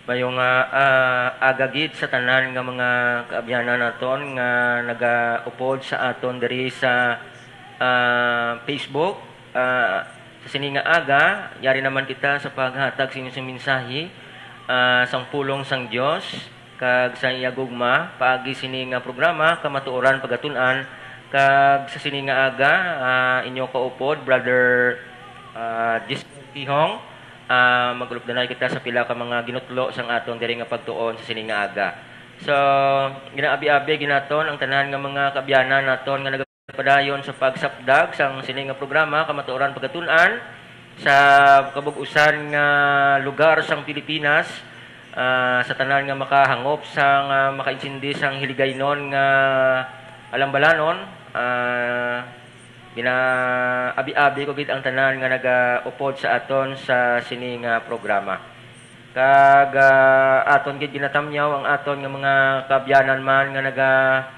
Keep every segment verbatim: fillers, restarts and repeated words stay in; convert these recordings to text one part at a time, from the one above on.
Mayo nga, ah, aga gid sa tanan nga mga kaabyanan naton nga nagaupod sa aton diri sa, ah, Facebook. Ah, sa sini nga aga, yari naman kita sa paghatag sa inyo sang mensahe, ah, sang pulong sang Dios kag sa iya gugma paagi sini nga programa, Kamatuoran Pagatun-an, kag sa sini nga aga, ah, inyo kaupod, Brother, ah, Jis Tihong. Ah, mag-ulupdanay kita sa pila ka mga ginutlo sang aton diri nga pagtuon sa sini nga aga. So, ginaabi-abi gid naton ang tanan nga mga kaabyanan naton nga nagapadayon sa pagsapdag sang sini nga programa, Kamatuoran Pagatun-an, sa kabug-usan nga lugar sang Pilipinas, ah, sa tanan nga makahangop sang, ah, makaintindi sang hiligaynon nga halambalanon, ah, ginaabi-abi ko gid ang tanan nga nagaupod sa aton sa sini nga programa. Kag, ah, aton gid ginatamyaw ang aton nga mga kaabyanan man nga naga-,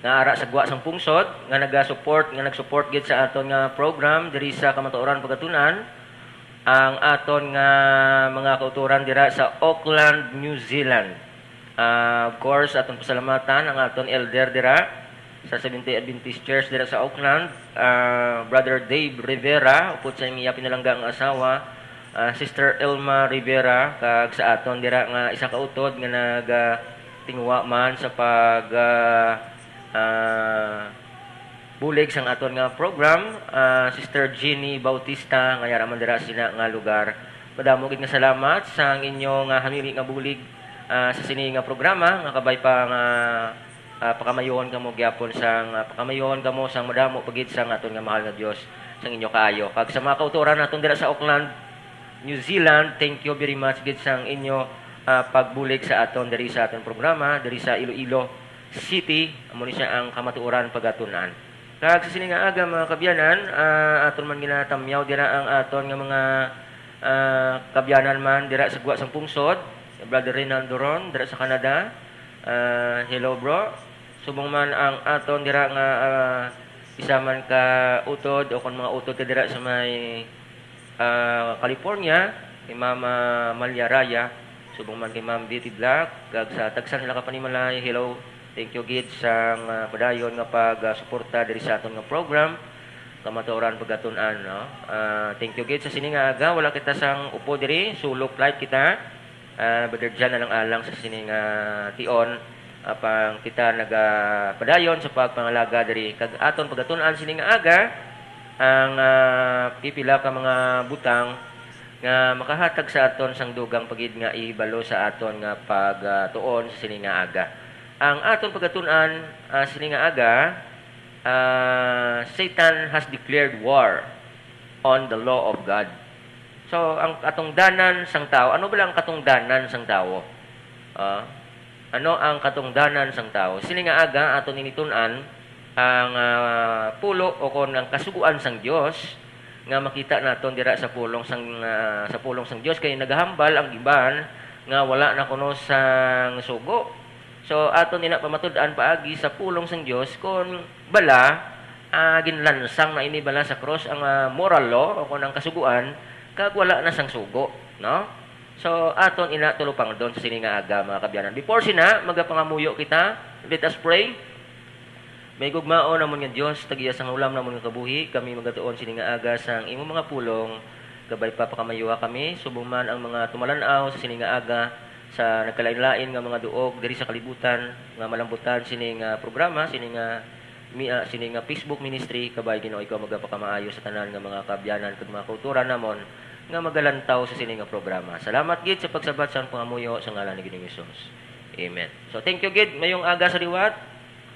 nga ara sa gwa sang pungsod, nga naga-support, nga nag-support gid sa aton nga program diri sa Kamatuoran Pagatun-an, ang aton nga mga kautoran dira sa Auckland, New Zealand. Ah, of course, aton pasalamatan ang aton elder dira sa Seventh-day Adventist Church dira sa Auckland, ah, Brother Dave Rivera, upod sa iya pinalangga nga asawa, ah, Sister Elma Rivera, kag sa aton dira nga isa ka utod nga nag, ah, tinguha man sa pag, ah, ah, bulig sang aton nga program, ah, Sister Jeannie Bautista, nga yara man dira sina nga lugar. Madamo gid nga salamat sang inyo nga hamili nga bulig, ah, sa sini nga programa, nga kabay pa nga, ah, pakamayoon kamo gyapon sang, ah, pakamayoon kamo sang madamo pa gid sang aton nga mahal nga Dios sang inyo kaayo. Kag sa mga kautoran naton dira sa Auckland, New Zealand, thank you very much gid sang inyo, ah, pagbulig sa aton diri sa aton programa, diri sa Iloilo City, amo ni sia ang Kamatuoran Pagatun-an. Kag sa sini nga aga, mga kaabyanan, ah, aton man ginatamyaw dira ang aton nga mga, ah, kaabyanan man dira sa gwa sang pungsod, Brother Reynaldo Ron, dira sa Canada. Ah, hello, bro. Subong man ang aton dira nga, ah, isa man ka utod o kon mga utod ka dira sa may, ah, California, kay Mama Malia Raya, subong man kay Ma'am Beauty Black, kag sa tagsa sila ka panimalay, hello. Thank you gid sang, ah, padayon nga pag, ah, suporta diri sa aton nga program, Kamatuoran Pagatun-an, no? Ah, thank you gid sa sini nga aga, wala kita sang upo diri, solo flight kita. Ah, Brother Jan, alang-alang sa sini nga tion, apang kita nagapadayon sa pagpangalaga diri, kag aton pagatun-an sini nga aga ang, ah, pipila ka mga butang nga makahatag sa aton sang dugang pa gid nga ihibalo sa aton nga pagtuon sa sini nga aga. Ang aton pagatun-an, ah, sini nga aga, ah, Satan has declared war on the law of God. So, ang katungdanan sang tawo, ano bala ang katungdanan sang tawo? Ah, ano ang katungdanan sang tawo? Sini nga aga, aton ini tun-an ang, ah, pulo o kon ang kasugoan sang Dios nga makita naton dira sa pulong sang, ah, sa pulong sang Dios, kay nagahambal ang iban nga wala na kuno sang sugo. So, aton ina pamatud-an paagi sa pulong sang Dios kon bala, ah, ginlansang na ini bala sa krus ang, ah, moral law o kon ang kasugoan, kag wala na sang sugo, no? So, aton ina tulupangdon sa sini nga aga, mga kabyanan. Before sina, magapangamuyo kita. Let us pray. May gugmaon namon nga Dios, tag-iya sang hulam namon nga kabuhi, kami magatuon sini nga aga sang imo mga pulong. Kabay pa pakamayuha kami, subong man ang mga tumalan-aw sa sini nga aga, sa nagkalain-lain nga mga duog diri sa kalibutan, nga malambutan sini nga programa, sini nga mi-, ah, sini nga Facebook ministry, kabay, Ginoo, ikaw magapakamaayo sa tanan nga mga kaabyanan kag mga kautoran namon nga magalantaw sa sini nga programa. Salamat gid sa pagsabat sa pangamuyo sa ngalan ni Ginoong Hesus. Amen. So, thank you gid. Mayong aga sa liwat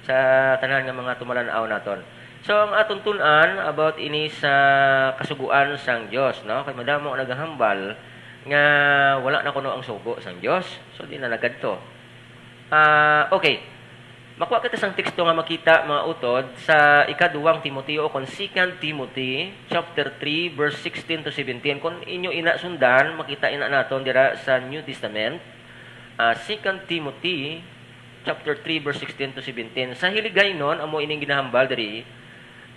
sa tanan nga mga tumalan-aw naton. So, ang aton tun-an about ini sa kasugoan sang Dios, no? Kay madamo ang nagahambal nga wala na kuno ang sugo sang Dios. So, di na nagkadto. Ah, okay. Makuha kita sang teksto nga makita, mga utod, sa ikaduwang Timoteo o kon Second Timothy chapter three, verse sixteen to seventeen. Kung inyo ina sundan, makita ina naton dira sa New Testament. Ah, Second Timothy chapter three, verse sixteen to seventeen. Sa hiligaynon, amo ining ginahambal diri,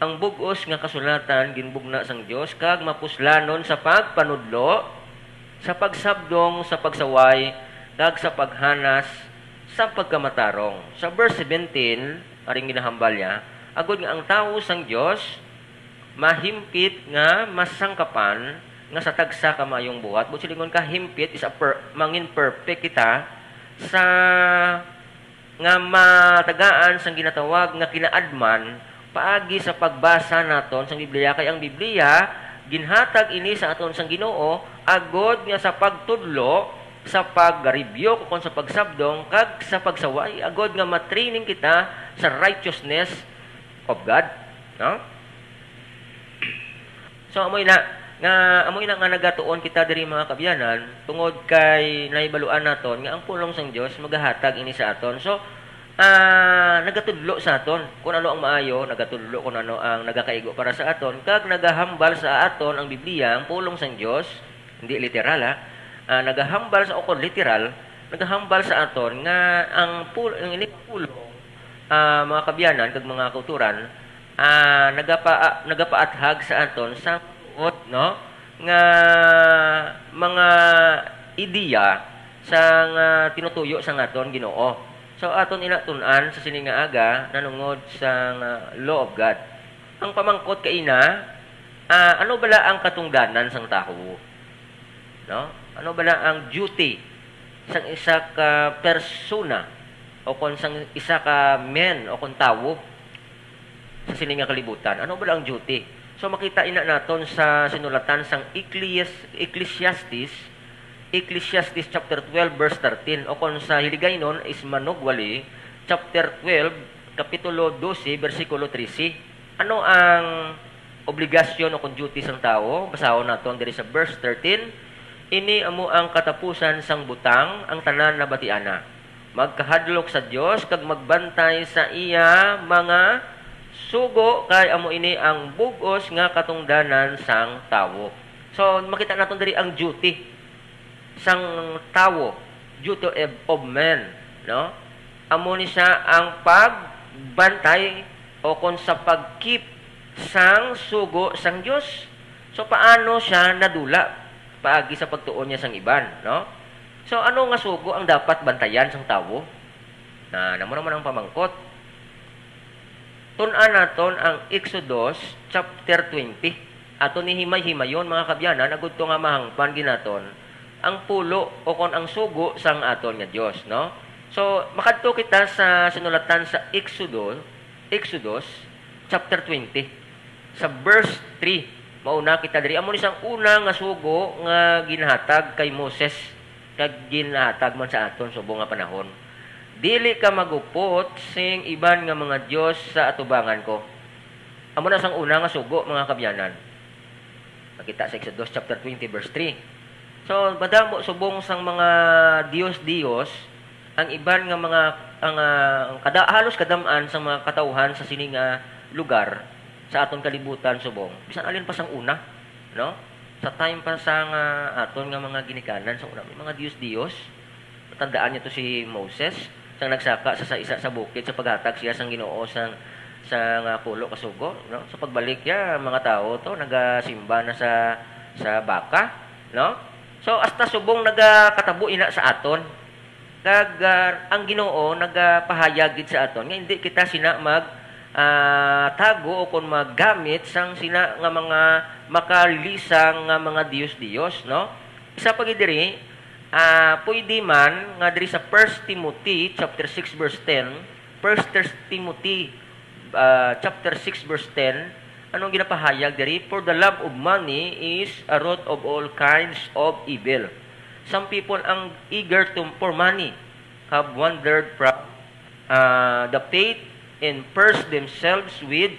ang bug-os nga kasulatan ginbugna sang Dios kag mapuslanon sa pagpanudlo, sa pagsabdong, sa pagsaway, kag sa paghanas sa pagkamatarong. Sa verse seventeen, aring ginahambal niya, agod nga ang tawo sang Dios mahimpit nga masangkapan nga sa tagsa ka maayong buhat. Buot silingon, ka himpit is a per-, mangin perfect kita sa nga matagaan sang ginatawag nga kinaadman paagi sa pagbasa naton sang Biblia, kay ang Biblia ginhatag ini sa aton sang Ginoo agod nga sa pagtudlo, sa pag-rebuke, ukon sa pagsabdong, kag sa pagsaway, agod nga matraining kita sa righteousness of God, no? So, amo ina nga, amo ina nga nagatuon kita diri, mga kaabyanan, tungod kay nahibaluan naton nga ang pulong sang Dios magahatag ini sa aton. So, ah, nagatudlo sa aton kung ano ang maayo, nagatudlo kung ano ang nagakaigo para sa aton, kag nagahambal sa aton ang Biblia, ang pulong sang Dios, hindi literal, ha? Ah, nagahambal sa, ukon literal, nagahambal sa aton nga ang pul-, ang ini pulong, ah, mga kaabyanan kag mga kauturan, ah, nagapa-, nagapaathag sa aton sa buot, no, nga mga ideya sa nga tinutuyo sa aton Ginoo. So, aton ina tun-an sa sini nga aga nanungod sa nga law of God. Ang pamangkot kaina, ah, ano bala ang katungdanan sang tawo? No? Ano bala ang duty sang isa ka persona o kon sang isa ka men o kon tawo sa sini nga kalibutan? Ano bala ang duty? So, makita ina naton sa sinulatan sang Ecclesias-, Ecclesiastes, Ecclesiastes chapter twelve, verse thirteen, o kon sa Hiligaynon is Manugwali, chapter twelve, kapitulo dose, bersikulo trese. Ano ang obligasyon o kon duty sang tawo? Basahon naton diri sa verse thirteen, "Ini amo ang katapusan sang butang, ang tanan nabatiana. Magkahadlok sa Dios kag magbantay sa iya mga sugo, kay amo ini ang bug-os nga katungdanan sang tawo." So, makita naton diri ang duty sang tawo, duty of, of men, no? Amo ni siya ang pagbantay o kon sa pag-keep sang sugo sang Dios. So, paano siya nadula paagi sa pagtuon niya sang iban, no? So, ano nga sugo ang dapat bantayan sang tawo? Na, namo naman ang pamangkot. Tun-an naton ang Exodus chapter twenty. Aton ni himay-himayon, mga kaabyanan, agud to nga mahangpan gid naton ang pulo o kon ang sugo sang aton nga Dios, no? So, makadto kita sa sinulatan sa Exodo, Exodus chapter twenty, sa verse three. Mauna kita diri. Amo ni sang una nga sugo nga ginahatag kay Moses, kag ginahatag man sa aton subong nga panahon. "Dili ka magupot sing iban nga mga dios sa atubangan ko." Amo na sang una nga sugo, mga kaabyanan. Makita sa Exodus chapter twenty, verse three. So, madamo subong sang mga dios-dios ang iban nga mga, ang, ah, ang kada, halos kadam-an sa mga katawhan sa sini nga lugar, sa aton kalibutan subong. Bisan alin pa sang una, no? Sa time pa sa nga aton nga mga ginikanan sa una, may mga dios-dios. Tandaan niyo to si Moses, sang nagsaka sa, sa isa sa bukid sa paghatag siya sang Ginoo sang, sa nga pulo ka sugo, no? Sa pagbalik niya, mga tawo to nagasimba na sa, sa baka, no? So, hasta subong nagakatabo ina sa aton. Kag, ah, ang Ginoo nagapahayag gid sa aton nga hindi kita sina mag, ah, tago o kon maggamit sang sina nga mga makalisang nga mga dios-dios, no? Isa pa gid diri, ah, pwede man nga diri sa First Timothy chapter six verse ten, First Timothy, ah, chapter six verse ten, anong ginapahayag diri? "For the love of money is a root of all kinds of evil. Some people ang eager to, for money have wandered from, ah, the faith and purged themselves with,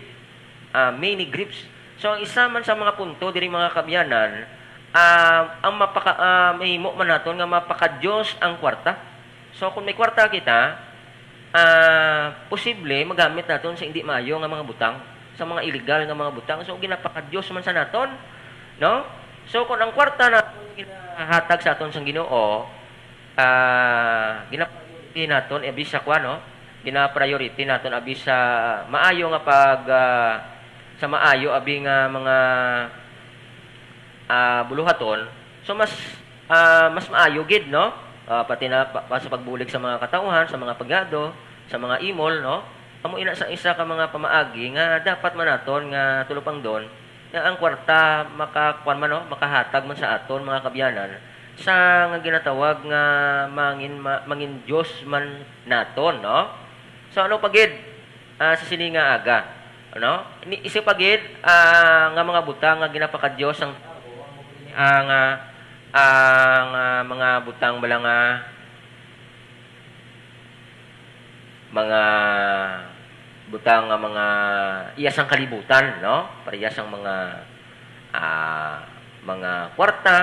ah, many griefs." So, ang isa man sa mga punto diri, mga kaabyanan, ah, ang mapaka-, ah, mahimo man naton nga mapakadios ang kwarta. So, kung may kwarta kita, ah, posible magamit naton sa hindi maayo nga mga butang, sa mga illegal nga mga butang. So, ginapakadios man sa naton, no? So, kung ang kwarta naton ginahatag sa aton sang Ginoo, ah, ginapriority naton, abi sa kwan, no? Ginapriority naton, abi sa maayo nga pag, ah, sa maayo, abi nga mga, ah, buluhaton. So, mas ah, mas maayo gid, no? Ah, pati na pa, pa sa pagbulig sa mga katawhan, sa mga pagyado, sa mga imol, no? Amo ina sa isa ka mga pamaagi nga dapat man naton nga tulupangdon, nga ang kwarta maka-, kuwan man, no? Makahatag man sa aton, mga kabyanan, sa nga ginatawag nga mangin-, ma-, mangin-Dios man naton, no? So, ano pa gid, ah, sa sini nga aga, ano? Ni, isa pa gid, ah, nga mga butang nga ginapakadios ang tawo, ah, nga, ah, nga mga butang bala nga mga butang nga mga iya sang kalibutan, no? Parehas ang mga, ah, mga kwarta,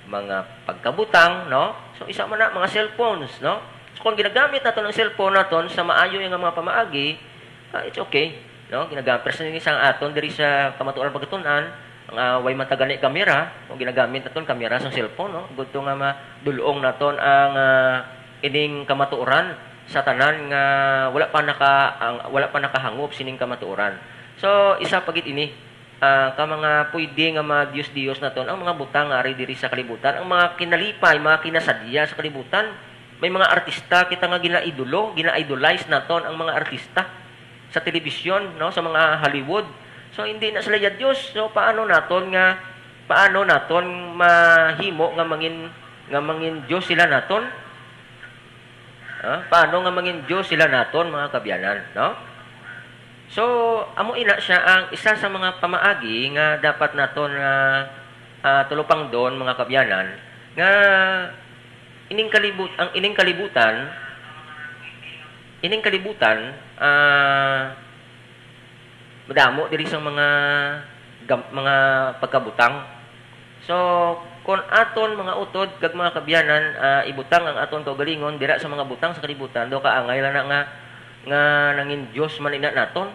mga pagkabutang, no? So, isa man na, mga cellphones, no? So, kung ginagamit naton ang cellphone naton sa maayo nga mga pamaagi, ah, it's okay, no? Ginagamit, pero sa isang aton diri sa kamatuoran pagkatun-an, nga way man ta gani kamera, kung ginagamit naton kamera sa cellphone, no? Gudto nga madul-ong naton ang, ah, ining kamatuoran sa tanan nga wala pa naka-, ang, wala pa nakahangop sining kamatuoran. So, isa pa gid ini, ah, ka mga pwede nga mga dios-dios naton, ang mga butang nga ari diri sa kalibutan, ang mga kinalipay, mga kinasadya sa kalibutan. May mga artista kita nga ginaidolo, gina-idolize naton ang mga artista sa telebisyon, no, sa mga Hollywood. So, hindi na sila ya Dios. So, paano naton nga, paano naton mahimo nga mangin, nga mangin Dios sila naton? Ah, paano nga mangin Dios sila naton, mga kabyanan, no? So, amo ina siya ang isa sa mga pamaagi nga dapat naton nga, ah, tulupangdon, mga kabyanan, nga ining kalibut-, ang ining kalibutan, ining kalibutan, ah, madamo diri sa mga gam-, mga pagkabutang. So, kon aton mga utod kag mga kabyanan, ah, ibutang ang aton kaugalingon dira sa mga butang sa kalibutan, daw kaangay lang na nga, nga nangin Dios man ina naton,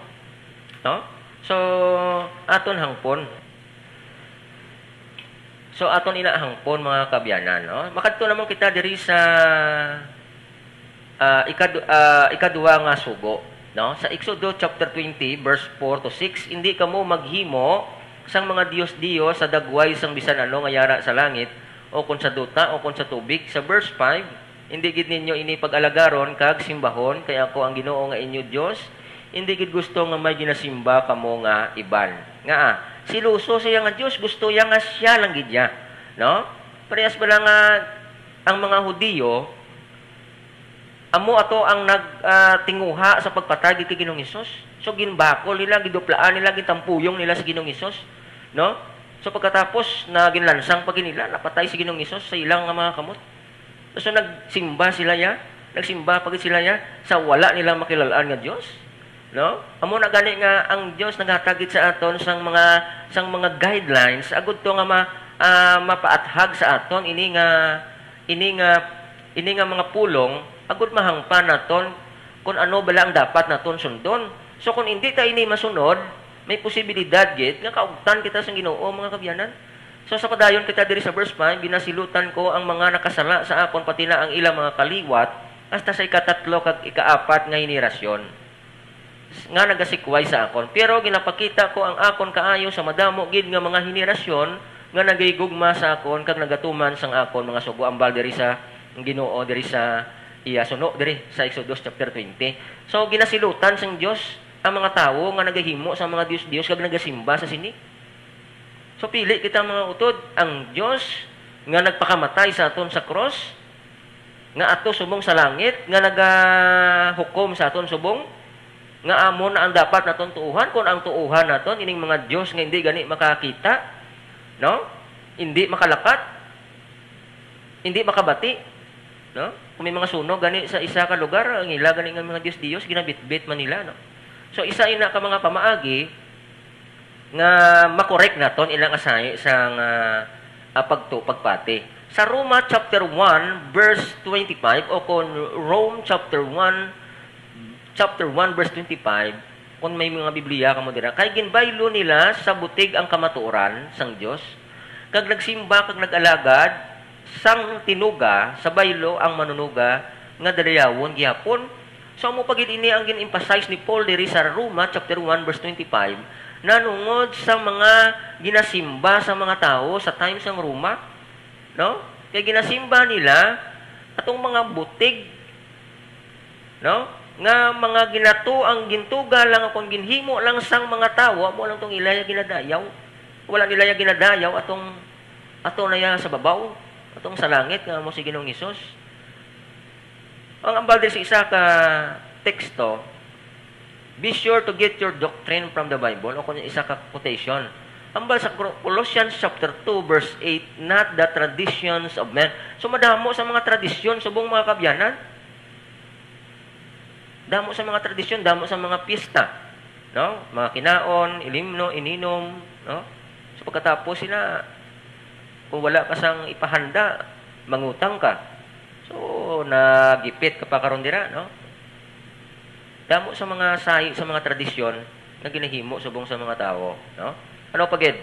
no? So, aton hangpon. So, aton ina hangpon, mga kabyanan, no? Makadto naman kita diri sa, ah, ikad-, ah, ikadua nga sugo, no? Sa Exodo chapter twenty, verse four to six, "Indi kamo maghimo sang mga dios-dios sa dagway sang bisan ano nga yara sa langit, o kon sa duta, o kon sa tubig." Sa verse five, "Indi gid ninyo ini pag-alagaron kag simbahon, kay ako ang Ginoo nga inyo Dios, indi gid gusto nga may ginasimba kamo nga iban." Nga, ah, seloso siya nga Dios, gusto iya nga siya lang gid iya, no? Parehas bala nga ang mga Hudiyo, amo ato ang nag, ah, tinguha sa pagpatay gid kay Ginoong Hesus. So, ginbakol nila, giduplaan nila, gintampuyong nila si Ginoong Hesus, no? So, pagkatapos na ginlansang pa gid nila, napatay si Ginoong Hesus sa ilang nga mga kamot. So, nagsimba sila ya, nagsimba pa gid sila ya sa wala nila makilal-an nga Dios, no? Amo na gani nga ang Dios naghatag gid sa aton sang mga, sang mga guidelines agud to nga ma-, ah, mapaathag sa aton ini nga, ini nga, ini nga mga pulong agud mahangpan naton kung ano bala ang dapat naton sundon. So, kung hindi ta ini masunod, may posibilidad gid nga kaugtan kita sang Ginoo, mga kabyanan. So, sa padayon kita diri sa verse five, "Ginasilutan ko ang mga nakasala sa akon, pati na ang ilang mga kaliwat, hasta sa ikatatlo kag ikaapat nga henerasyon nga nagasikway sa akon. Pero ginapakita ko ang akon kaayo sa madamo gid nga mga henerasyon nga nagahigugma sa akon kag nagatuman sang akon mga sugo," ambal diri sa Ginoo, diri sa iya suno, diri sa Exodus chapter twenty. So, ginasilutan sang Dios ang mga tawo nga nagahimo sa mga dios-dios kag nagasimba sa sini. So, pili kita, mga utod, ang Dios nga nagpakamatay sa aton sa krus, nga ato subong sa langit, nga nagahukom sa aton subong, nga amo na ang dapat naton tuohan, kun ang tuohan naton ining mga dios nga hindi gani makakita, no? Hindi makalakat, hindi makabati, no? Kung may mga sunog gani sa isa ka lugar, ang ila gani nga mga dios-dios, ginabitbit man nila, no? So, isa ina ka mga pamaagi nga makorek naton ilang asahi sang, ah, ah, pagtu-, pagpati. Sa Roma chapter one, verse twenty-five, o kon Rome chapter one, chapter one, verse twenty-five, kon may mga Biblia kamo dira, "Kay ginbaylo nila sa butig ang kamatuoran sang Dios, kag nagsimba kag nag-alagad sang tinuga sa baylo ang manunuga nga dayawon gihapon." So, amo pa gid ini ang gin-emphasize ni Paul diri sa Roma chapter one, verse twenty-five, nanungod sa mga ginasimba sa mga tawo sa time sang Roma, no? Kay ginasimba nila atong mga butig, no? Nga mga ginatuang gintuga lang, akon ginhimo lang sang mga tawo, amo lang tong ilaya ginadayaw. Wala nila ya ginadayaw atong, ato na ya sa babaw, atong sa langit, nga amo si Ginoong Hesus. Ang ambal diri sa isa ka teksto, "Be sure to get your doctrine from the Bible," o kung isa ka quotation. Ambal sa Cor-, Colossians chapter two, verse eight, "Not the traditions of men." So, madamo sa mga tradisyon, subong, mga kabyanan. Damo sa mga tradisyon, damo sa mga piyesta, no? Mga kinaon, ilimno, ininom, no? So, pagkatapos sila, kung wala ka sang ipahanda, mangutang ka. So, nagipit ka pa karon dira, no? Damo sa mga sahi sa mga tradisyon nga ginahimo subong sa mga tawo, no? Ano pa gid?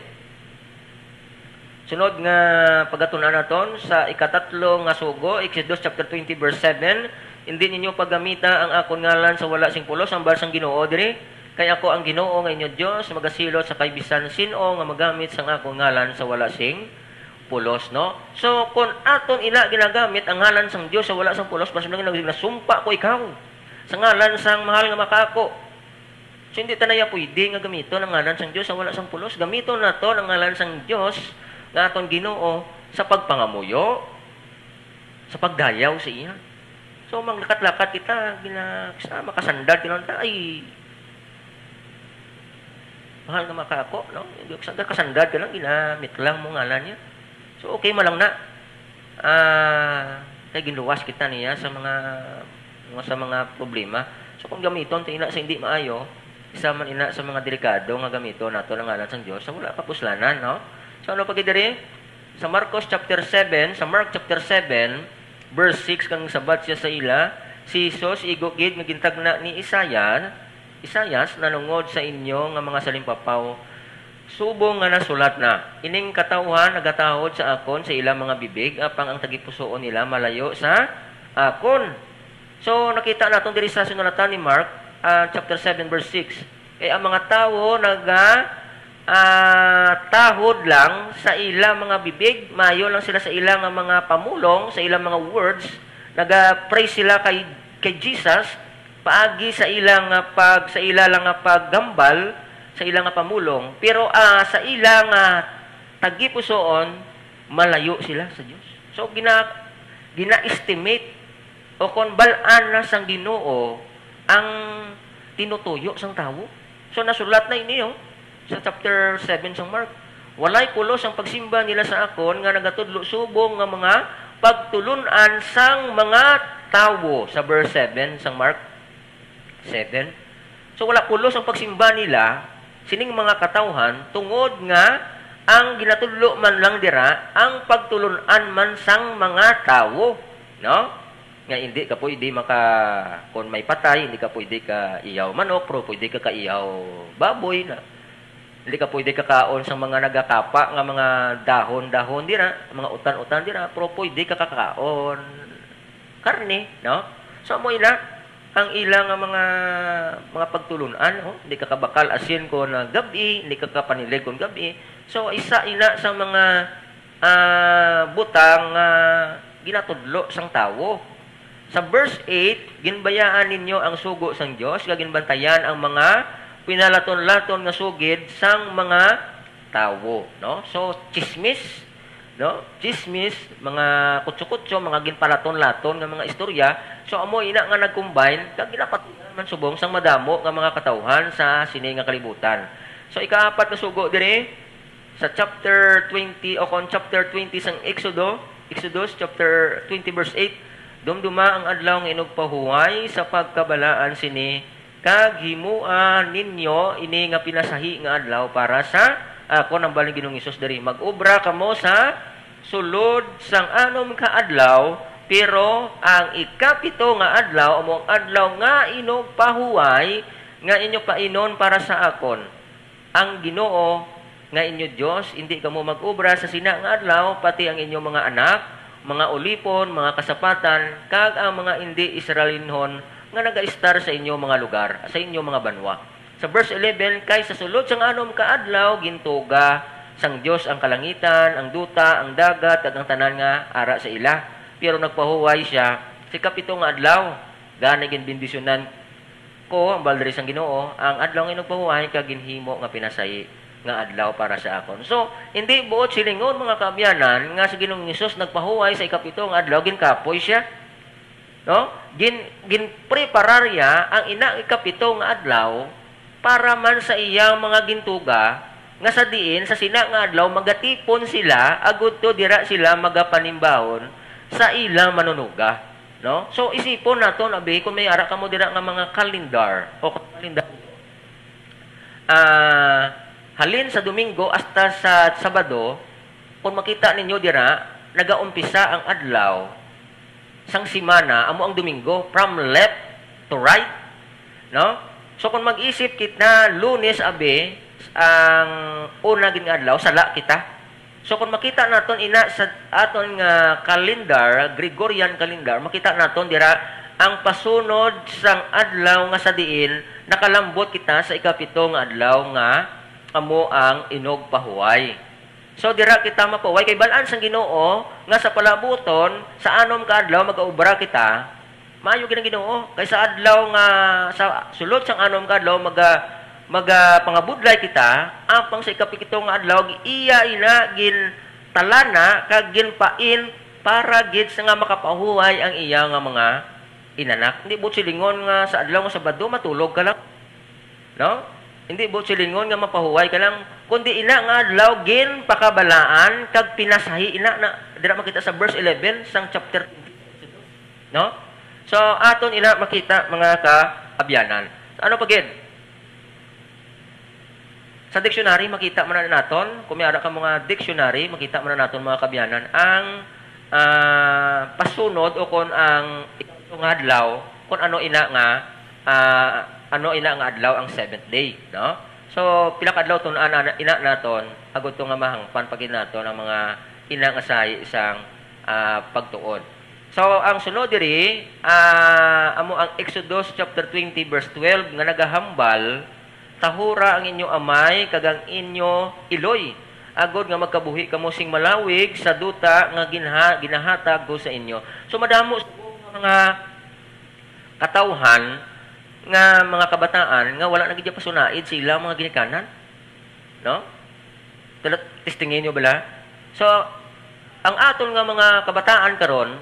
Sunod nga pagatun-an naton sa ikatatlo nga sugo, Exodus chapter twenty, verse seven, "Indi ninyo paggamita ang akon ngalan sa wala sing pulos," ambal sang Ginoo diri, "kay ako ang Ginoo nga inyo Dios, magasilot sa kay bisan sin-o nga magamit sang akon ngalan sa wala sing pulos," no? So, kung aton ina ginagamit ang ngalan sang Dios sa wala sang pulos, mas lang nag-, nasumpa ko ikaw sa ngalan sang mahal nga makaako. So, hindi ta na ya pwede nga gamiton ang ngalan sang Dios sa wala sang pulos. Gamiton naton ang ngalan sang Dios nga aton Ginoo sa pagpangamuyo, sa pagdayaw sa iya. So, manglakat-lakat kita, gina-, sa makasandal, kinanta, ay, mahal nga makaako, no? Sa kasandal ka lang, ginamit lang mo ngalan niya. So, okay man lang na. Ah, kay ginluwas kita niya sa mga, mga, sa mga problema. So, kung gamiton ta ina sa hindi maayo, isa man ina sa mga delikado nga gamiton nato ang ngalan sang Dios sa wala kapuslanan, no? So, ano pa gid diri? Sa Marcos chapter seven, sa Mark chapter seven, verse six, kang sabat siya sa ila, si Jesus igo gid nga gintagna ni Isaias, Isaias, nanungod sa inyo nga mga salimpapaw, subong nga nasulat na, "Ining katawuhan nagatahod sa akon sa ila mga bibig, apang ang tagipusoon nila malayo sa akon." So, nakita naton diri sa sinulatan ni Mark, ah, chapter seven, verse six. Kay ang mga tawo naga, ah, tahod lang sa ila mga bibig, maayo lang sila sa ila nga mga pamulong, sa ila mga words, naga-praise sila kay, kay Jesus, paagi sa ila nga pag, sa ila lang nga paghambal, sa ila nga pamulong. Pero, ah, sa ila nga tagipusoon, malayo sila sa Dios. So, gina-, gina-estimate o kon bal-an na sang Ginoo ang tinutuyo sang tawo. So, nasulat na ini, oh, sa chapter seven sang Mark, "Walay pulos ang pagsimba nila sa akon nga nagatudlo subong nga mga pagtulon-an sang mga tawo," sa verse seven sang Mark seven. So, wala pulos ang pagsimba nila sining mga katawhan, tungod nga ang ginatudlo man lang dira ang pagtulon-an man sang mga tawo, no? Nga hindi ka pwede maka-, kung may patay, hindi ka pwede ka iyaw manok, pero pwede ka ka iyaw baboy na. Hindi ka pwede kakaon sa mga nagakapa nga mga dahon-dahon dira, mga utan-utan dira, pero pwede ka kakaon karne, no? So, amo ina ang ila nga mga, mga pagtulon-an, no? Hindi ka kabakal asin kon gab-i, hindi ka kapanilig kon gab-i. So, isa ina sa mga, ah, butang nga ginatudlo sang tawo. Sa verse eight, "Ginbayaan ninyo ang sugo sang Dios, kag ginbantayan ang mga pinalaton-laton nga sugid sang mga tawo," no? So, chismis, no? Chismis, mga kutso-kutso, mga ginpalaton-laton nga mga istorya. So, amo ina nga nag-combine, kag ginapatuyan man subong sang madamo nga mga katawhan sa sini nga kalibutan. So, ikaapat nga sugo diri, sa chapter twenty, o kon chapter twenty sang Exodo, Exodus chapter twenty, verse eight, "Dumduma ang adlaw nga inugpahuway sa pagkabalaan sini, kag himoa ninyo ini nga pinasahi nga adlaw para sa akon." Ang baling Ginoong Hesus diri, "Mag-obra kamo sa sulod sang anom ka adlaw, pero ang ikapito nga adlaw amo ang adlaw nga inugpahuway nga inyo painon para sa akon. Ang Ginoo nga inyo Dios, indi kamo mag-obra sa sina nga adlaw, pati ang inyo mga anak, mga ulipon, mga kasapatan, kag ang mga indi Israelinhon nga nagaistar sa inyo mga lugar, sa inyo mga banwa." Sa verse eleven, "Kay sa sulod sang anom ka adlaw, gintuga sang Dios ang kalangitan, ang duta, ang dagat, kag ang tanan nga ara sa ila. Pero nagpahuway sia sa ikapito nga adlaw. Gani ginbendisyonan ko, hambal diri sang Ginoo, ang adlaw nga inugpahuway kag ginhimo nga pinasahi nga adlaw para sa akon. So, hindi buot silingon, mga kaabyanan, nga si Ginoong Hesus nagpahuway sa ikapito nga adlaw, ginkapoy sia. No? Gin-, ginpreparar niya ang ina ikapito nga adlaw para man sa iyang mga gintuga, nga sa diin sa sina nga adlaw magatipon sila, agud to dira sila magapanimbahon sa ilang manunuga. No? So, isipon naton, abi, kung may ara kamo dira nga mga kalendar o kalendar, ah, halin sa Domingo hasta sa Sabado, kung makita ninyo dira, nagaumpisa ang adlaw sang semana, amo ang Domingo, from left to right, no? So, kung mag-isip kita, Lunes, abi, ang una gid nga adlaw, sala kita. So, kung makita naton ina sa aton nga kalendar, Gregorian calendar, makita naton dira ang pasunod sang adlaw nga sa diin nakalambot kita sa ikapito nga adlaw nga amo ang inugpahuway. So, dira kita mapahuway kay bal-an sang Ginoo nga sa palabuton, sa anom ka adlaw magaobra kita. Maayo gid ang Ginoo, kay sa adlaw nga, sa sulod sang anom ka adlaw, maga-, magapangabudlay kita, apang sa ikapito nga adlaw, iya ina gintalana kag ginpain para gid sa nga makapahuway ang iya nga mga inanak. Hindi buot silingon nga sa adlaw nga Sabado matulog ka lang. No? Hindi buot silingon nga mapahuway ka lang, kundi ina nga adlaw ginpakabalaan kag pinasahi ina na, dira makita sa verse eleven sang chapter twenty. No? So, aton ina makita, mga kaabyanan. Ano pa gid? Sa dictionary, makita man na naton, kung may ara ka mga dictionary, makita man na naton, mga kaabyanan, ang, ah, pasunod o kung ang ikatlo nga adlaw, kung ano ina nga, ah, ano ina nga adlaw ang seventh day, no? So, pila ka adlaw tun-an ana, ina naton, agud to nga mahangpan pa gid naton ang mga ina nga sahi sang, ah, pagtuon. So, ang sunod diri, ah, amo ang Exodus chapter twenty, verse twelve, nga nagahambal, "Tahura ang inyo amay kag ang inyo iloy, agod nga magkabuhi kamo sing malawig sa duta nga ginha-, ginahatag ko sa inyo." So, madamo sa mga katawhan nga mga kabataan nga wala na gid pasunaid sa ilang mga ginikanan. No? Tala-, testingi niyo bala? So, ang aton nga mga kabataan karon,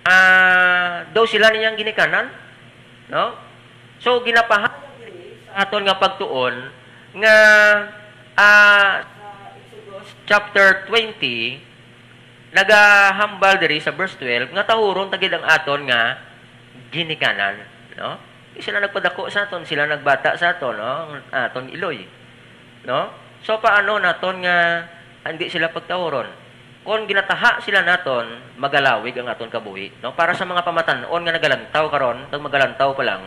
ah, daw sila niyang ginikanan, no? So, ginapahayag diri sa aton nga pagtuon nga, ah, sa Exodus chapter twenty, nagahambal diri sa verse twelve nga tahuron ta gid ang aton nga ginikanan, no? Sila nagpadako sa aton, sila nagbata sa aton, no? Ang aton iloy, no? So, paano naton nga hindi sila pagtahuron? Kon ginataha sila naton, magalawig ang aton kabuhi, no? Para sa mga pamatan-on nga nagalantaw karon, kag magalantaw pa lang,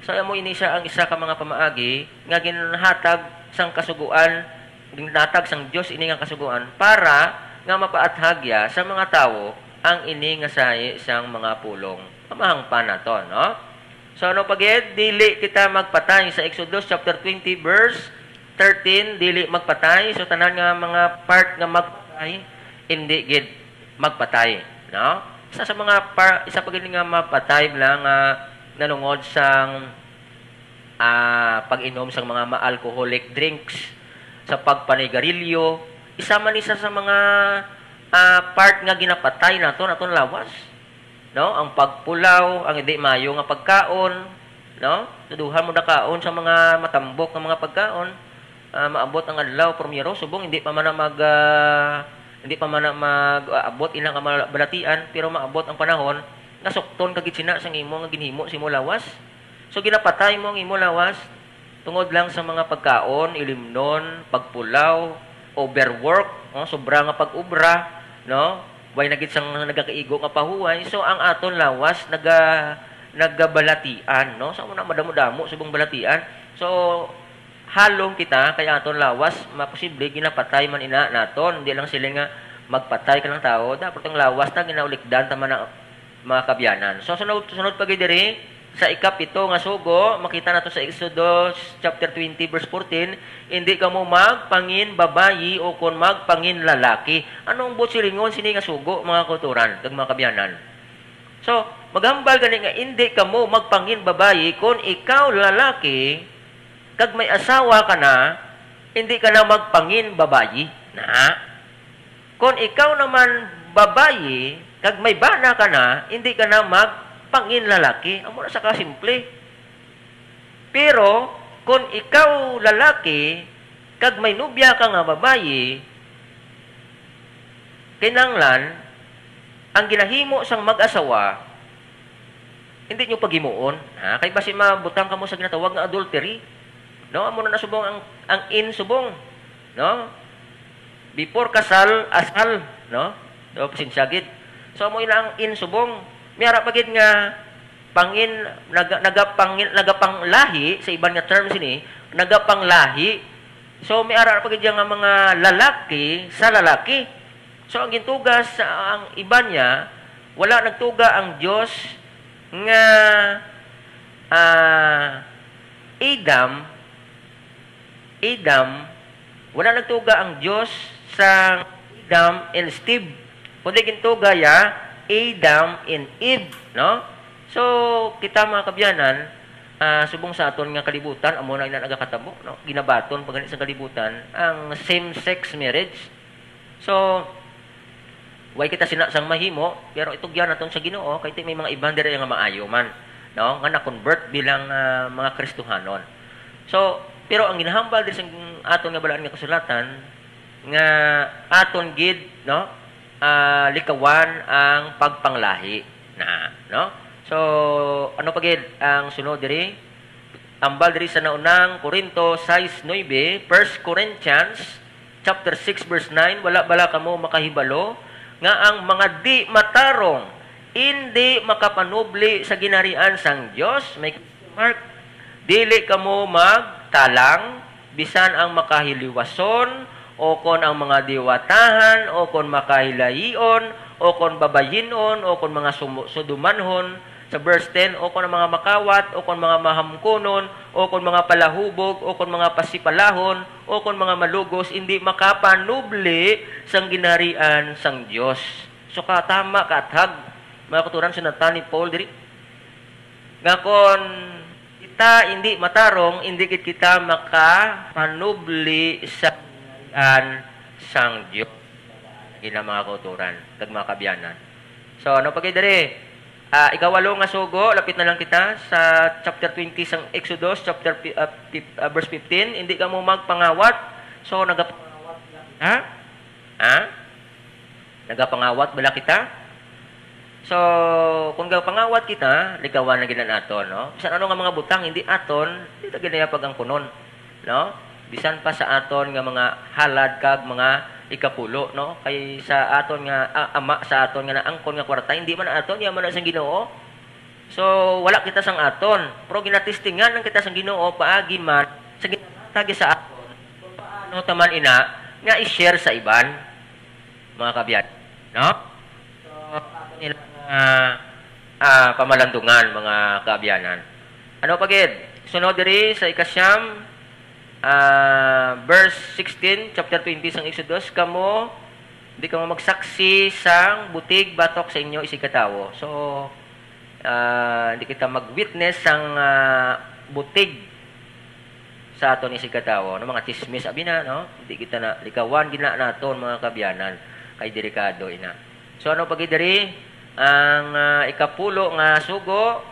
so, amo ini siya ang isa ka mga pamaagi nga ginhatag sang Kasugoan, ginhatag sang Dios ini nga Kasugoan para nga mapaathag ya sa mga tawo ang ini nga sahi sang mga pulong. Mamahangpan naton, no? So, ano pa gid? Dili kita magpatay. Sa Exodus chapter twenty, verse thirteen, dili magpatay. So, tanan nga mga part nga magpatay, hindi gid magpatay, no? Isa sa mga par-, isa pa gid nga mapatay lang nga nanungod sang, ah, pag-inom sang mga ma-alcoholic drinks, sa pagpanigarilyo, isa man isa sa mga, ah, part nga ginapatay naton, aton lawas. No? Ang pagpulaw, ang hindi maayo nga pagkaon, no? Duduhan mo na kaon sa mga matambok nga mga pagkaon. Ah, maabot ang adlaw, primero, subong hindi pa man na mag, ah, hindi pa man na mag, ah, abot ina nga mala-, balatian, pero maabot ang panahon, nasukton ka gid sina sang imo nga ginhimo sa imo lawas. So, ginapatay mo ang imo lawas tungod lang sa mga pagkaon, ilimnon, pagpulaw, overwork, no? Sobra nga pag-obra, no? Way na gid sang nagakaigo nga pahuway. So, ang aton lawas naga-, nagabalatian, no? Sa una, madamo-damo subong balatian. So, halong kita kay aton lawas, maposible ginapatay man ina naton. Hindi lang sila nga magpatay ka ng tao, dapat ang lawas ta ginaulikdan ta man ang mga kabyanan. So, sunod, sunod pa gid diri, Sa ikapito nga sugo, makita nato sa Exodus chapter twenty, verse fourteen, "Indi kamo magpanginbabayi o kon magpanginlalaki." Anong buot silingon sini nga sugo, mga kauturan kag mga kaabyanan? So, maghambal gani nga, "Indi kamo magpanginbabayi kon ikaw lalaki kag may asawa ka na, indi ka na magpanginbabayi." Na, kon ikaw naman babayi kag may bana ka na, indi ka na magpanginlalaki. Amo na sa kasimple. Pero kon ikaw lalaki kag may nobya ka nga babayi, kinahanglan ang ginahimo sang mag-asawa, hindi nyo paghimuon, ha? Kay basi mabutang kamo sa ginatawag nga adultery. No? Amo na nasubong ang, ang in subong. No? Before kasal, asal. No? So, pasensya gid. So, amo ina ang in subong. May ara pa gid nga pangin, naga-, nagapangin, nagapanglahi, sa iban nga terms ini, nagapanglahi. So, may ara pa gid nga mga lalaki sa lalaki. So, ang gintuga sa ang iban niya, wala nagtuga ang Dios nga, ah, Adam, Adam, wala nagtuga ang Dios sa Adam and Steve. Kundi gintuga ya Adam and Eve, no? So, kita, mga kaabyanan, ah, subong sa aton nga kalibutan, amo na ina nagakatabo, no? Ginabaton pa gani sa kalibutan ang same-sex marriage. So, way kita sina sang mahimo, pero itugyan naton sa Ginoo, kay ti may mga iban diri nga maayo man, no? Nga na-convert bilang, ah, mga Kristohanon. So, pero ang ginahambal diri sa aton nga Balaan nga Kasulatan, nga aton gid, no, ah, likawan ang pagpanglahi na, no? So, ano pa gid ang sunod diri? Ambal diri sa naunang Corinto sais nuebe, First Corinthians chapter six verse nine, "Wala bala kamo makahibalo nga ang mga di matarong indi makapanubli sa ginharian sang Dios?" May question mark. "Dili kamo magtalang, bisan ang makahiliwason, o kon ang mga diwatahan, o kon makahilayion, o kon babayin-on, o kon mga sumu-, sudumanhon," sa verse ten, "O kon ang mga makawat, o kon mga mahamkunon, o kon mga palahubog, o kon mga pasipalahon, o kon mga malugos, indi makapanubli sang ginharian sang Dios." So, katama, kaathag, mga kauturan, sa natan ni Paul diri. Nga kon kita indi matarong, indi gid kita makapanubli sa ginharian sang Dios. Gina, mga kauturan, kag mga kaabyanan. So, ano pa gid diri? Ah, ikawalo nga sugo, lapit na lang kita sa chapter twenty sang Exodus, chapter pi-, ah, pip-, ah, verse fifteen, "Indi kamo magpangawat." So, nagapangawat, ha? Ha? Nagapangawat bala kita? So, kung gapangawat kita, likawan na gid na naton, no? Bisan ano nga mga butang hindi aton, di ta gid na pag-angkunon, no? Bisan pa sa aton nga mga halad kag mga ikapulo, no? Kay sa aton nga, ah, ama sa aton nga naangkon nga kwarta, hindi man aton, iya man na sang Ginoo. So, wala kita sang aton, pero ginatestingan lang kita sang Ginoo paagi man sa ginatagi sa aton kung paano ta man ina nga i-share sa iban, mga kaabyan. No? So, aton nila nga, ah, pamalandungan, mga kaabyanan. Ano pa gid? Sunod diri sa ikasyam, ah, verse sixteen, chapter twenty sang Exodus, "Kamo, di kamo magsaksi sang butig batok sa inyo isigkatawo." So, ah, di kita mag-witness sang, ah, butig sa aton isigkatawo, no? Mga chismis, abi na, no? Di kita na likawan gid na naton, mga kaabyanan, kay delikado ina. So, ano pa gid diri? Ang, ah, ikapulo nga sugo,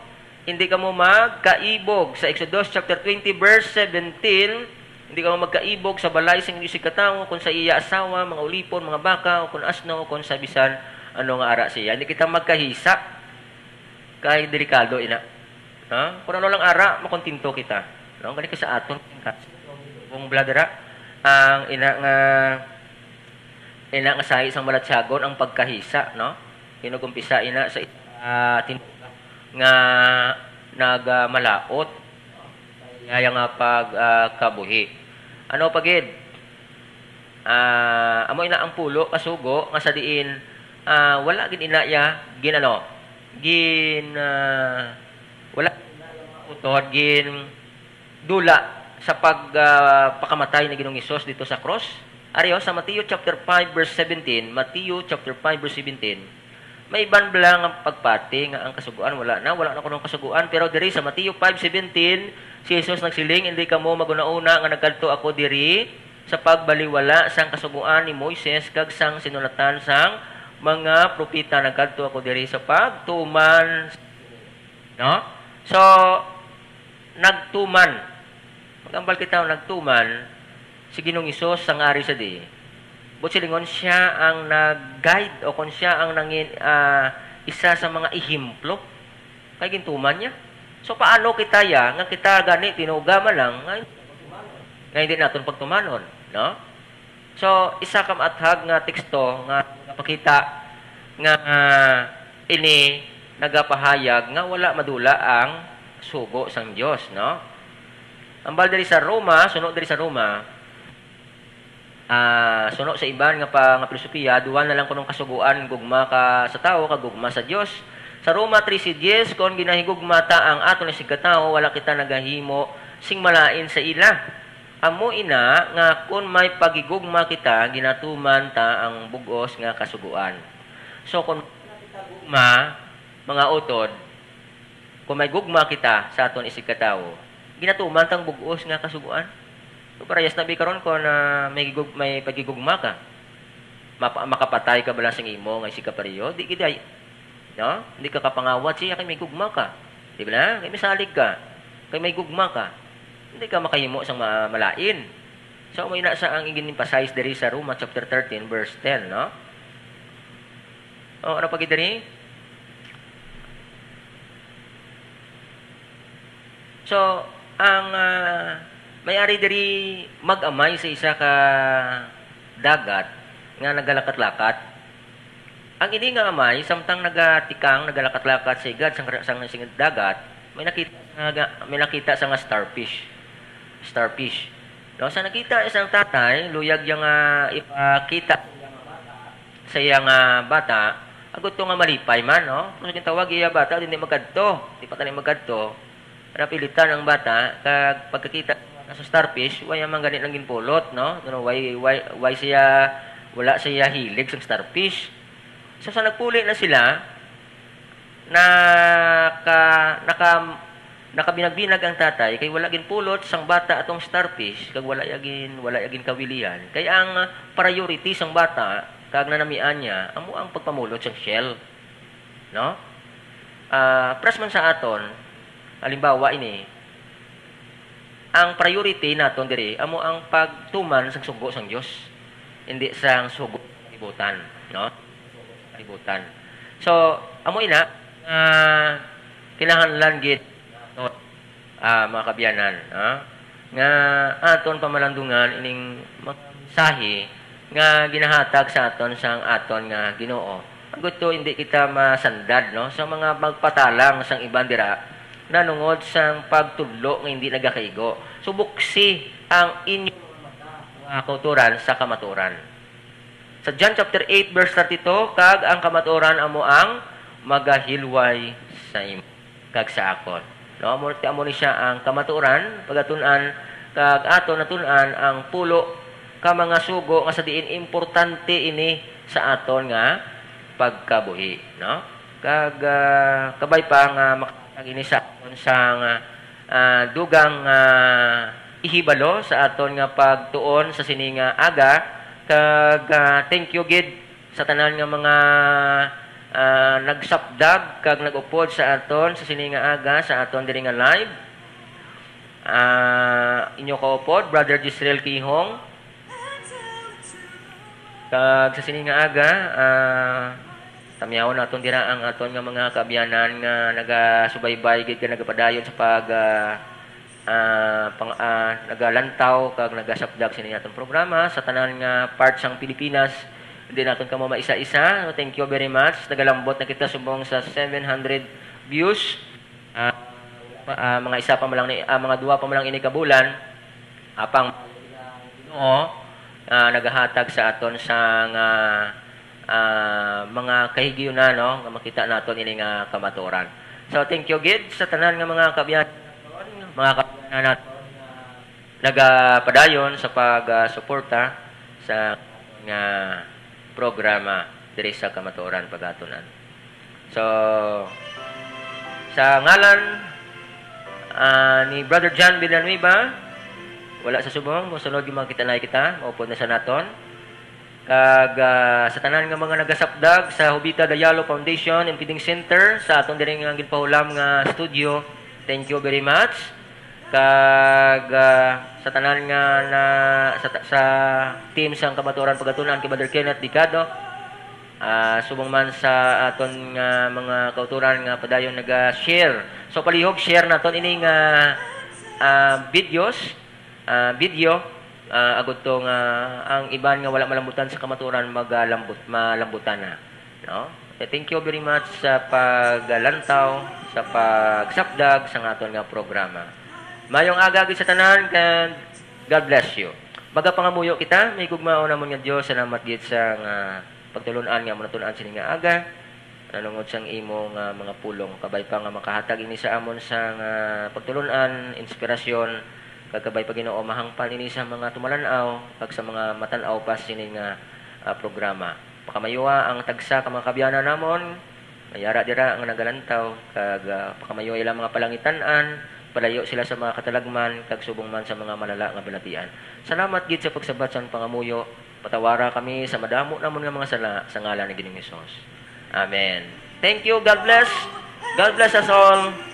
"Hindi kamo magkaibog." Sa Exodus chapter twenty, verse seventeen, "Hindi kamo magkaibog sa balay sing inyo isigkatawo, kon sa iya asawa, mga ulipon, mga baka, o kon asno, o kon sa bisan ano nga ara siya." Hindi kita magkahisa. Kay delikado ina. Ha? Kung ano lang ara, makontento kita. No? Gani kay sa aton, kung bladera, ang ina nga, ina nga sahi sang balatyagon, ang pagkahisa, no? Hinugumpisa ina sa, ah, tinuga nga nagamalaot. Iya nga pag, ah, kabuhi. Ano pa gid? Ah, amo ina ang pulo ka sugo nga sa diin, ah, wala gid ina iya gin-, ano, gin-, ah, wala ina utod gin dula sa pag, ah, pakamatay ni Ginoong Hesus dito sa cross. Ari, oh, sa Mateo chapter five, verse seventeen, Mateo chapter five, verse seventeen, may iban bala nga pagpati nga ang Kasugoan wala na, wala na kuno ang Kasugoan. Pero diri sa Mateo five seventeen, si Jesus nagsiling, "Hindi kamo maghuna-huna nga nagkadto ako diri sa pagbaliwala sang Kasugoan ni Moises kag sang sinulatan sang mga propeta. Nagkadto ako diri sa pagtuman." No? So, nagtuman. Mag-ambal kita, nagtuman si Ginoong Hesus sang ari sa di. Buot silingon, siya ang nag-guide o kon siya ang nangin-, ah, isa sa mga ehemplo kay gintuman niya. So, paano kita ya nga kita gani tinuga man lang nga, nga hindi naton pagtumanon, no? So, isa ka maathag nga teksto nga nagapakita nga, ah, ini nagapahayag nga wala madula ang sugo sang Dios, no? Ambal diri sa Roma, suno diri sa Roma, ah, suno sa iban nga pa, nga pilosopiya, duha na lang kunong kasugoan, gugma ka sa tawo kag gugma sa Dios. Sa Roma trese diez, kon ginahigugma ta ang aton isigkatawo, wala kita nagahimo sing malain sa ila. Amo ina nga kon may paghigugma kita, ginatuman ta ang bug-os nga kasugoan. So, kon ma, mga utod, kung may gugma kita sa aton isigkatawo, ginatuman tang bug-os nga kasugoan. So, parehas na bi karon kung, ah, may gig-, may paghigugma ka. Mapa-, makapatay ka bala sing imo nga isigkapareho? Di gid ay. No? Hindi ka kapangawat siya kay may gugma ka. Di ba na? Kay may salig ka. Kay may gugma ka. Hindi ka makahimo sang ma-, malain. So, amo ina sa ang gin-emphasize diri sa Roma chapter thirteen, verse ten, no? O, ano pa gid diri? So, ang, ah, may ari diri mag-amay sa isa ka dagat nga nagalakat-lakat. Ang ini nga amay, samtang nagatikang, nagalakat-lakat sa igad sang, sang, sang dagat, may nakita nga, may nakita sa nga starfish. Starfish. No, sa nakita sang tatay, luyag niya nga ipakita sa iya nga bata, agud to nga malipay man, no? Kung gintawag iya bata, hindi magkadto. Di pa tani magkadto. Napilitan ang bata, kag pagkakita sa starfish, wala man gani lang ginpulot, no? No, why, why, why siya, wala siya hilig sa starfish? So, sa nagpuli na sila, naka-, naka-, nakabinag-binag ang tatay, kay wala ginpulot sang bata atong starfish, kag wala ya gin-, wala ya ginkawilian. Kay ang priority sang bata, kag nanamian niya, amo ang pagpamulot sang shell. No? Ah, pares man sa aton, halimbawa ini, ang priority naton diri amo ang pagtuman sang sugo sang Dios, hindi sang sugo sa kalibutan, no? Kalibutan. So, amo ina, ah, kinahanglan gid naton, ah, mga kaabyanan, ah, nga aton pamalandungan ining mga mensahe nga ginahatag sa aton sang aton nga Ginoo. Agud to hindi kita masandad, no, sa mga magpatalang sang iban dira nanungod sang pagtudlo nga hindi nagakaigo. Subuksi ang inyo mga kauturan sa kamatuoran. Sa John chapter eight, verse thirty-two, "Kag ang kamatuoran amo ang magahilway sa imo kag sa akon." No, amo, amo ni siya ang kamatuoran, pagatun-an, kag aton natun-an ang pulo ka mga sugo nga sa diin importante ini sa aton nga pagkabuhi, no? Kag, ah, kabay pa nga makatag ini sa aton sang, ah, dugang, ah, ihibalo sa aton nga pagtuon sa sini nga aga, kag, ah, thank you gid sa tanan nga mga, ah, nagsapdag kag nag-upod sa aton sa sini nga aga sa aton diri nga live. Ah, inyo kaupod, Brother Jezreel Quijong. Kag sa sini nga aga, ah, tamyawon naton dira ang aton nga mga kaabyanan nga nagasubaybay gid, nga nagapadayon sa pag, ah, ah, pang-, ah, nagalantaw kag nagasapdag sini atong programa sa tanan nga part sang Pilipinas. Hindi naton kamo maisa-isa. Thank you very much. Nagalambot na kita subong sa seven hundred views. Ah, pa-, ah, mga isa pa man lang ni, ah, mga duha pa man lang ini ka bulan. Apang Ginoo, ah, nagahatag sa aton sang, ah, ah, mga kahigayunan, no, nga makita naton ini nga kamatuoran. So, thank you gid sa tanan nga mga kaabyan. mga kapunan nato nga nagapadayon sa pagsuporta sa nga programa diri sa Kamatuoran Pagatunan. So, sa ngalan, ah, ni Brother John Villanueva, wala sa subong, mosunod yung mga kita na kita, maupod na sa naton. Kag, ah, sa tanan nga mga nagasapdag sa Jovita Dayalo Foundation and Feeding Center, sa aton diri nga ginpahulam nga studio, thank you very much. Kag, ah, sa tanan nga na, sa, sa team sang Kamatuoran Pagatunan kay Brother Kenneth Dicado, ah, subong man sa aton nga mga kautoran nga padayon naga-share. So, palihog, share naton ini nga, ah, videos, ah, video, ah, agud to nga ang iban nga wala malambutan sa kamatuoran magalambot, malambutan na, no? Eh, thank you very much sa paglantaw, sa pagsapdag sa aton nga programa. Mayong aga gid sa tanan, kag God bless you. Magapangamuyo kita. Mahigugmaon namon nga Dios, salamat gid sa nga pagtulon-an nga amo natun-an sini nga aga. Nanungod sang imo nga mga pulong, kabay pa nga makahatag ini sa amon sa nga pagtulon-an, inspirasyon, kag kabay pa, Ginoo, mahangpan ini sa mga tumalan-aw kag sa mga matan-aw pa sini nga, ah, programa. Pakamayuha ang tagsa ka mga kaabyanan namon nga yara dira nga nagalantaw, kag, ah, pakamayuha ilang mga palangitan-an, palayo sila sa mga katalagman kag subong man sa mga malala nga balatian. Salamat gid sa pagsabat sang pangamuyo. Patawara kami sa madamo namon nga mga sala, sa ngalan ni Ginoong Hesus. Amen. Thank you. God bless. God bless us all.